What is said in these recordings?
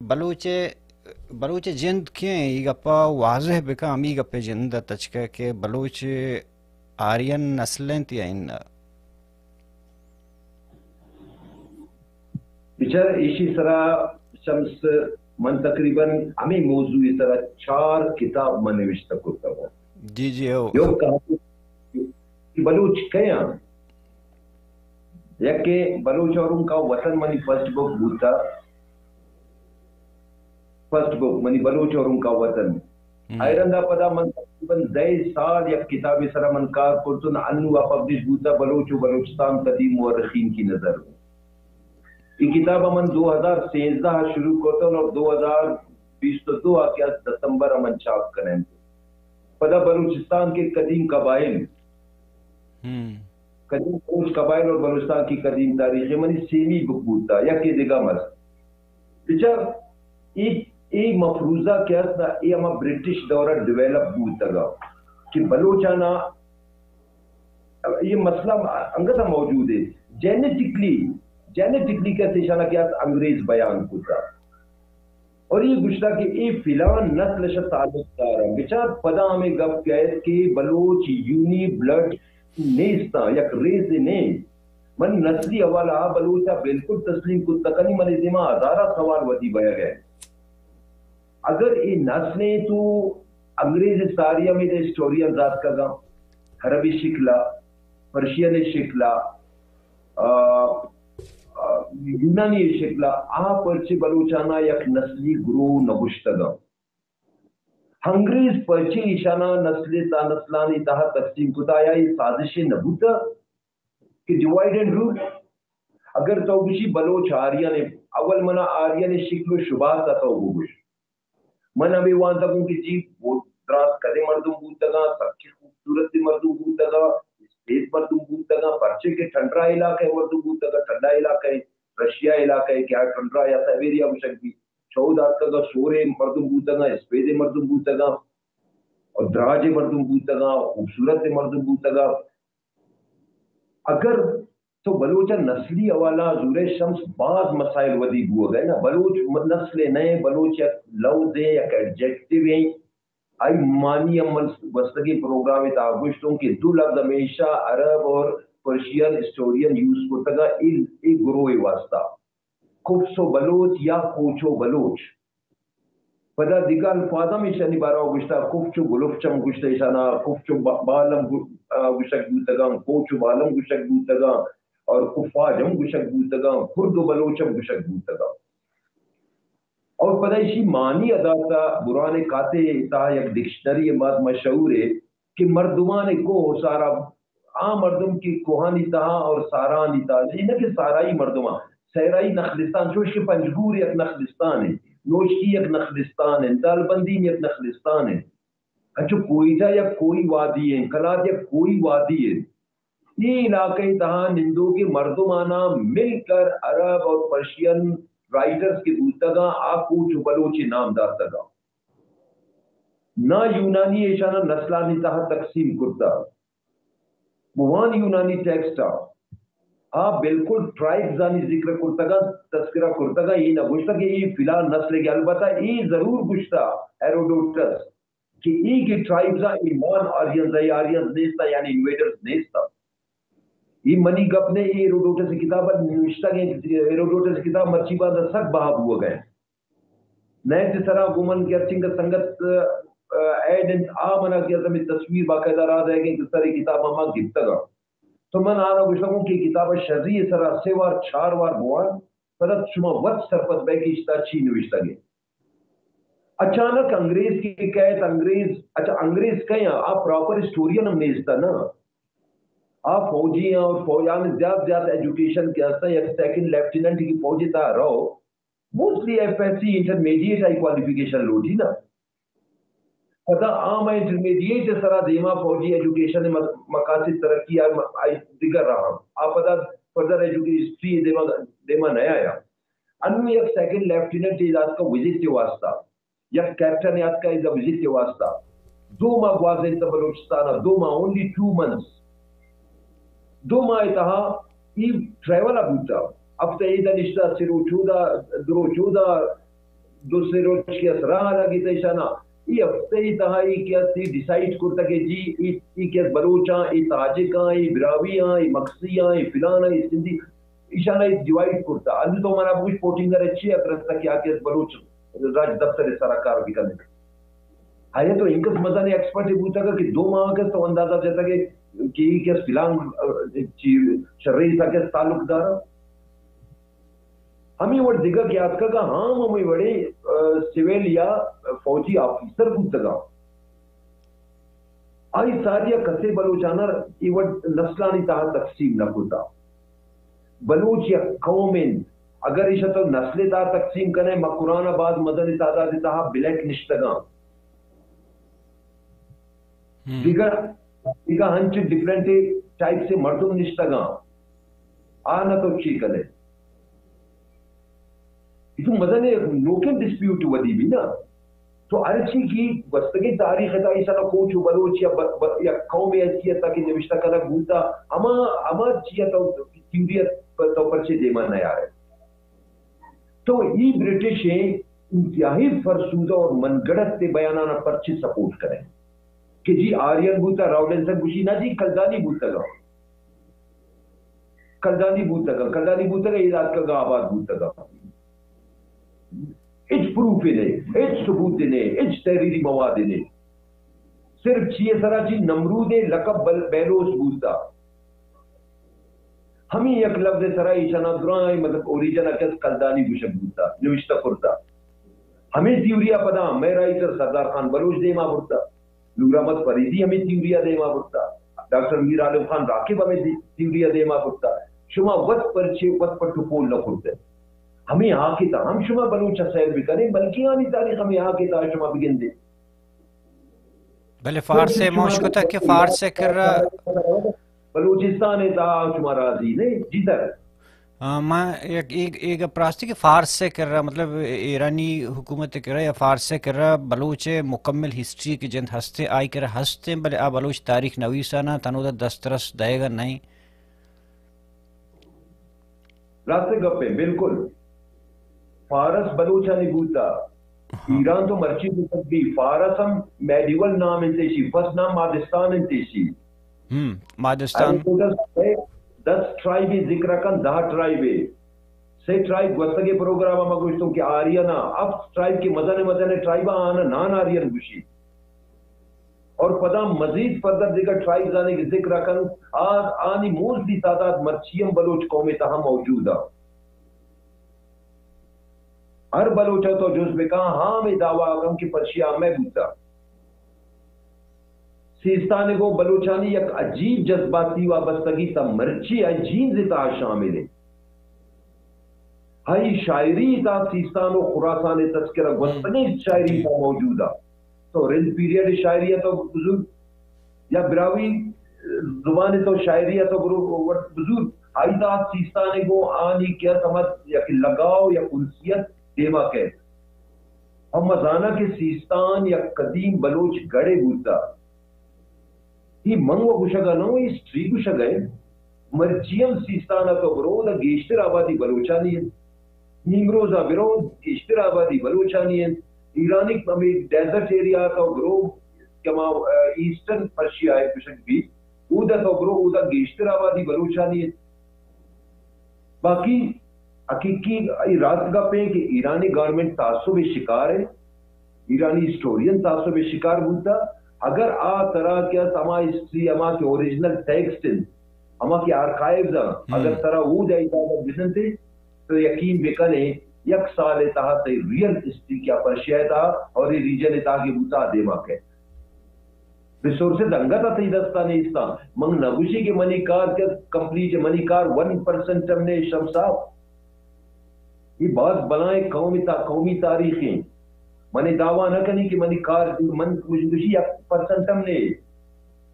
بلوچ ءِ، بلوچ ءِ جند کئے ایں؟ اے گپ ءَ واضح بکن، ہمے گپ ءِ جند ءَ تچک ءَ کہ بلوچ آرین نسل اِنت یا اناں؟ بچار، ایشی سرا شمس، من تقریباً ہمے موضوع ءِ سرا چار کتاب من نوشتہ کرتگ۔ جی، جی، او۔ یک کہانی کہ بلوچ کئے آں؟ یکے بلوچ اورنگ کا وطن منی فرسٹ بک بوتا، فرسٹ بک منی بلوچ اورنگ کا وطن۔ ہم۔ آئی رندا پدا من تقریباً دہ سال یک کتابے سرا من کار کرتن، انو آ پبلش بوتا، بلوچ و بلوچستان قدیم مورخین کی نظر۔ اے کتاب من دو ہزار سیزدہ شروع کرتن اور دو ہزار بیست و دو آ کہ است دسمبر من چاپ کنن۔ پدا بلوچستان کے قدیم قبائل، ہم۔ قدیم بلوچ قبائل اور بلوچستان کی قدیم تاریخ، منی سیمی بک بوتا، یکے دگہ مست۔ بچار، اے، اے مفروضہ کہ است نا، اے ہما برٹش دور ءَ ڈیولپ بوتگا کہ بلوچانا اے مسئلہ انگت موجود ہے۔ جینیٹکلی، جینیٹکلی کہ است ایشانا کہ است انگریز بیان کتا۔ اور اے گوشتا کہ اے فلان نسل شہ تعلق دار ہیں۔ بچار پدا ہمیں گپ کہ آیت کہ بلوچ یونی بلڈ نیستاں، یک ریس نے۔ من نسلی حوالہ آ بلوچ آ بالکل تسلیم کت نہ کنی، منی دیما ہزارہ سوال وتی بیگ ہے۔ اگر اے نسلیں تو انگریز ساری ہمیں ہسٹورین زات کگا، عربی شکلا، پرشین شکلا، آ، آ، یونانی شکلا، آ پرچے بلوچانا یک نسلی گروہ نگوشتگا؟ انگریز پرچے ایشانا نسل تا نسلانی تہا تقسیم کتا؟ آیا اے سازش نبوتا کہ ڈیوائیڈ اینڈ رول؟ اگر تو گوشی بلوچ آرین، اول منا آرین شکل و شباہت تا تو بگوش۔ من ہمے وانتگوں کہ جی، بہت دراز کدے مردم بوتگاں، سچے خوبصورت مردم بوتگاں، اسپیت مردم بوتگاں، پرچے کہ ٹھنڈا علاقہ مردم بوتگاں، ٹھنڈا علاقہ، رشیا علاقہ کہ آ ٹھنڈا یا سائبیریا گوشگ بی، چود آتکگاں، سورے مردم بوتگاں، اسپیدے مردم بوتگاں، اور دراجے مردم بوتگاں، خوبصورت مردم بوتگاں۔ اگر تو بلوچ نسلی حوالہ زورے شمس، باز مسائل ودی بوگ ء نا۔ بلوچ م-، نسل نئے، بلوچ یک لوزے، یک ایڈجیکٹیو ہیں۔ آئی معنی ہم من گوستگیں پروگرام تہا گوشتوں کہ دو لفظ ہمیشہ عرب اور پرشین ہسٹورین یوز کرتگا اے، اے گروہ واسطہ۔ کفس و بلوچ یا کوچ و بلوچ۔ پدا دگہ الفاظ ہم ایشانی باروا گوشتا، کفچ و گلفچ ہم گوشتا ایشانا، کفچ و با-، بال ہم گو-، آ، گوشگ بوتگاں، کوچ و بال ہم گوشگ بوتگاں، اور کفاج ہم گوشگ بوتگاں، کرد و بلوچ ہم گوشگ بوتگاں۔ اور پدا ایشی معنی ادا تا برہان کاتے تا یک ڈکشنری باز مشہور ہے کہ مردمان کوہ و سارا، آ مردم کہ کوہانی تہا اور سارانی تہا، اے نہ کہ سارائی مردماں، صحرائی نخلستان، چوش کہ پنجگور یک نخلستان ہے، نوشکی یک نخلستان ہے، دالبندین یک نخلستان ہے، انچو کوئٹہ یک کوئی وادی ہے، کلات یک کوئی وادی ہے۔ اے علاقہ تہا نندوکے مردمانا مل کر عرب اور پرشین رائٹرز کے بوتگاں، آ کوچ و بلوچ نام داتگاں۔ نا یونانی ایشانا نسلانی تہا تقسیم کرتا۔ بوان یونانی ٹیکسٹ آ، آ بالکل ٹرائبز آنی ذکر کرتگا، تذکرہ کرتگا، اے نہ گوشتا کہ اے فلان نسل کے۔ البتہ اے ضرور گوشتا ہیروڈوٹس کہ اے کہ ٹرائبز آ، اے نان آرینز، اے آرینز نیستا، یعنی انویڈرز نیستا۔ اے منی گپ نے، اے ہیروڈوٹس کتاب نوشتگ ہیں، ہیروڈوٹس کتاب مرچی بعد سک بہا بوگ ہیں۔ نیٹ سرا گوں من گرچنگ سنگت، آ، ایڈ انت، آ منا کہ ہمیں تصویر باقاعدہ را دے کہ سر کتاب ما گپتگا۔ تو من آنا گوشتگوں کہ کتاب شری سرا سے وار، چار وار بوان، پدا شما وت سرپد بے کہ اشتا چی نوشتگے۔ اچانک انگریز کہ کئیت، انگریز، اچھا، انگریز کئے آں؟ آ پراپر ہسٹورین ہم نیستا نا۔ آ فوجی آں اور فوجان زیات زیات ایجوکیشن کہ ہستا، یک سیکنڈ لیفٹیننٹ کی فوجی تا رو، mostly F S C intermediate آئی کوالیفیکیشن لوٹی نا۔ پدا آ مئے انٹرمیڈیٹ سرا دیما فوجی ایجوکیشن م-، مقاصد ترقی آ م-، آئی دگہ راہ۔ آ پدا فردر ایجوکیشن ہسٹری دیما، دیما نیا آیا۔ انو یک سیکنڈ لیفٹیننٹ ای داتکا وزٹ کے واسطہ، یک کیپٹن یاتکا ای وزٹ کے واسطہ۔ دو ماہ گوازینتا بلوچستان، دو ماہ، اونلی ٹو منتھس۔ دو ماہ تہا ای ٹریول بوتا۔ ہفتہ ایدا نشتا، سے رو چودا، درو چودا، دو سے روچ کہ است راہ لگیت ایشانا۔ ای ہفتہ ای تہا ای کہ است ای ڈیسائیڈ کرتا کہ جی ای، ای کہ است بلوچاں، ای تاجکاں، ای براہویاں، ای مگسیاں، ای فلاناں، ای سندھی، ایشانا ای ڈیوائیڈ کرتا۔ انو تو منا بگوش پوٹنگر چی اکرستا کہ آ کہ است بلوچ راج دفتر سرا کار بکنے۔ آیا تو انکس مزن ایکسپرٹ بوتگا کہ دو ماہ کس تو اندازہ جتگے کہ ای کہ است فلان، اه، چی شرعی تا کہ است تعلق دارا۔ ہمے وڑ دگہ کہ آتکگا ہم ہمے وڑے، اه، سول یا فوجی آفیسر بوتگا۔ آئی ساری ء کسے بلوچانا اے وڑ نسلانی تہا تقسیم نہ کتا۔ بلوچ یک قوم انت، اگر ایشا تو نسل تہا تقسیم کنے، مکران ء باز مزن تعداد تہا بلیک نشتگاں۔ دگہ، دگہ ہنچ ڈفرنٹ ٹائپ سے مردم نشتگاں۔ آ نہ تو چی کنے؟ اتو مزن نوکیں ڈسپیوٹ ودی بھی نا۔ تو ہر چی کی گوستگیں تاریخ تا ایسا نہ کوچ و بلوچ یا ب-، ب-، یا قوم حیثیت تا کہ نوشتہ کنگ بوتا، ہما، ہما چی تو تھیوری تو پرچے دیما نہ یارے۔ تو ای برٹش ہیں انتہائی فرسودہ اور من گڑت تے بیانانا پرچے سپورٹ کریں کہ جی آرین بوتا، راولنسن گوشی نہ جی کلدانی بوتگا۔ کلدانی بوتگا، کلدانی بوتگا، اے داتکگا آباد بوتگا۔ ہچ پروف نے، ہچ ثبوت نے، ہچ تحریری مواد نے۔ صرف چیئے سرا چی نمرود لقب بل-، بیلوس بوتا۔ ہمیں یک لفظ سرا ایشانا درائیں مطلب اوریجن کس کلدانی گوشگ بوتا، نوشتہ کرتا۔ ہمیں تھیوری پدا مئے رائٹر سردار خان بلوچ دیما برتا۔ نور احمد فریدی ہمے تھیوری ء دیما برتا، ڈاکٹر میر عالم خان راکب ہمے دی-، تھیوری ء دیما برتا۔ شما وت پرچے وت پٹ و پول نہ کرتے۔ ہمے حاکے تا ہم شما بلوچ ء سیل بکنے، بلکیں آنی تاریخ ہمے حاکے تا شما بگندے۔ بلے فارس ء موش کتگ کہ فارس ء کرا بلوچستان ء تا شما راضی نے جی سر۔ آ، ما یک، ایگ، ایگ گپ راستی کہ فارس ء کرا، مطلب، ایرانی حکومت ء کرا یا فارس ء کرا بلوچ ء مکمل ہسٹری کہ جند ہستیں، آئی کرا ہستیں، بلے آ بلوچ تاریخ نویسانا تنودا دسترس دئیگا نہیں۔ راست گپیں، بالکل۔ فارس بلوچانی بوتا۔ ہاں۔ ایران تو مرچی بوتگ بی، فارس ہم میڈیول نام انت ایشی، فرسٹ نام مادستان انت ایشی۔ ہم، مادستان۔ ارے، دس، دس ٹرائیب ذکر کن، دہ ٹرائیب۔ سے ٹرائیب گوستگیں پروگرام ء ما گوشتوں کہ آرین ء، ہفت ٹرائیب کہ مزن مزن ٹرائیب ء آناں نان آرین گوشی۔ اور پدا مزید فردر دگہ ٹرائیبز آنی کہ ذکر کن، آ، آنی موسٹلی تعداد مرچی ہم بلوچ قوم تہا موجود ء۔ ہر بلوچ ء تو جست بکن، ہاں ہمے دعویٰ کن کہ پرشیا ہمے بوتا۔ سیستان ء گوں بلوچانی یک عجیب جذباتی وابستگی تا مرچی ء جینز ء تہا شامل انت۔ ہئی شاعری تا سیستان و خراسان ء تذکرہ گوستگیں شاعری تا موجود ء۔ تو رند پیریڈ شاعری ء تو بزور یا براہوئی زبان ء تو شاعری ء تو برو وت بزور، آئی تا سیستان ء گوں آنی کہ سمجھ یک لگاؤ یا انسیت دیما کئیت۔ ہم زاناں کہ سیستان یک قدیم بلوچ گڑھے بوتا۔ اے من و گوشگ ء نہ اوں، ہسٹری گوشگ ء انت۔ مرچی ہم سیستان ء تو برو، اودا گیشتر آبادی بلوچانی انت۔ نیمروز ء برو، گیشتر آبادی بلوچانی انت۔ ایرانی ہمے ڈیزرٹ ایریا ء تو برو، کہ ما، ا، ایسٹرن پرشیا ء گوشگ بیت، اودا تو برو، اودا گیشتر آبادی بلوچانی انت۔ باقی حقیقی اے راست گپ ایں کہ ایرانی گورنمنٹ تعصب شکار ہے، ایرانی ہسٹورین تعصب شکار بوتا۔ اگر آ ترا کہ است ہما ہسٹری، ہما کہ اوریجنل ٹیکسٹ انت، ہما کہ آرکائیوز انت، ہم۔ اگر ترا اود اجازت بدنتے تو یقین بکنے یک سال تہا تئی ریئل ہسٹری کیا پرشیا تہا اور اے ریجن تہا کہ بوتا دیما کئیت۔ ریسورسز انگت ء تئی دست ء نیست آں۔ من نہ گوشی کہ منی کار کہ کمپلیٹ، منی کار ون پرسنٹ ہم نے شمس صاحب۔ اے باز بلائیں قومی تا-، قومی تاریخ ایں۔ منی دعویٰ نہ کنی کہ منی کار، من گوش-، گوشی یک پرسنٹ ہم نے۔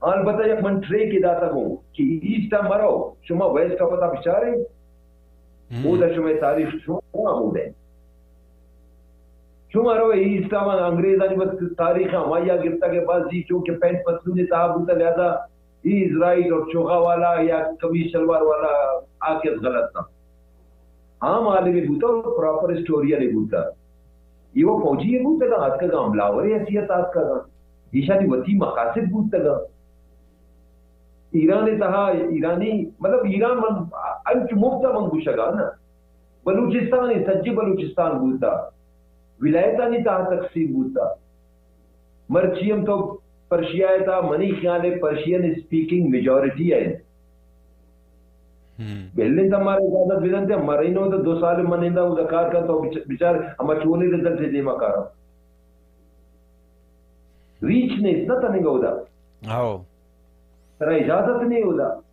البتہ یک من ٹریک ء داتگ اوں کہ ایسٹ ء مرو، شما ویسٹ ء پدا بچارے۔ ہم۔ اودا شمئے تاریخ شما ہمود انت۔ شما رو ایسٹ ء انگریزانی وقت تاریخ ہمائی ء گپتگ ء بعد زی چونکہ پینٹ پتلون تہا بوتا، لہذا ہی از رائٹ اور چوغا والا یا قمیص شلوار والا آ کس غلط تھا۔ عام عالمی بوتا اور پراپر ہسٹورین بوتا۔ ایوہ فوجی بوتگاں، آتکگاں، حملہ آور حیثیت آتکگاں، ایشانی وتی مقاصد بوتگاں۔ ایران تہا، ایرانی، مطلب، ایران من انچو مفت من گوشگا نا، بلوچستان، سجے بلوچستان بوتا، ولایتانی تہا تقسیم بوتا۔ مرچی ہم تو پرشیا ءِ تہا، منی خیال ءَ پرشین اسپیکنگ میجورٹی ءَ انت۔ بلے تا مارا اجازت بدنت، مرینو تو دو سال من اندا اودا کار کن، تو بچ-، بچار ہما چونی رزلٹ دیما کارا۔ ریچ نیست نا تننگا اودا۔ ہاؤ۔ ترا اجازت نہیں اودا۔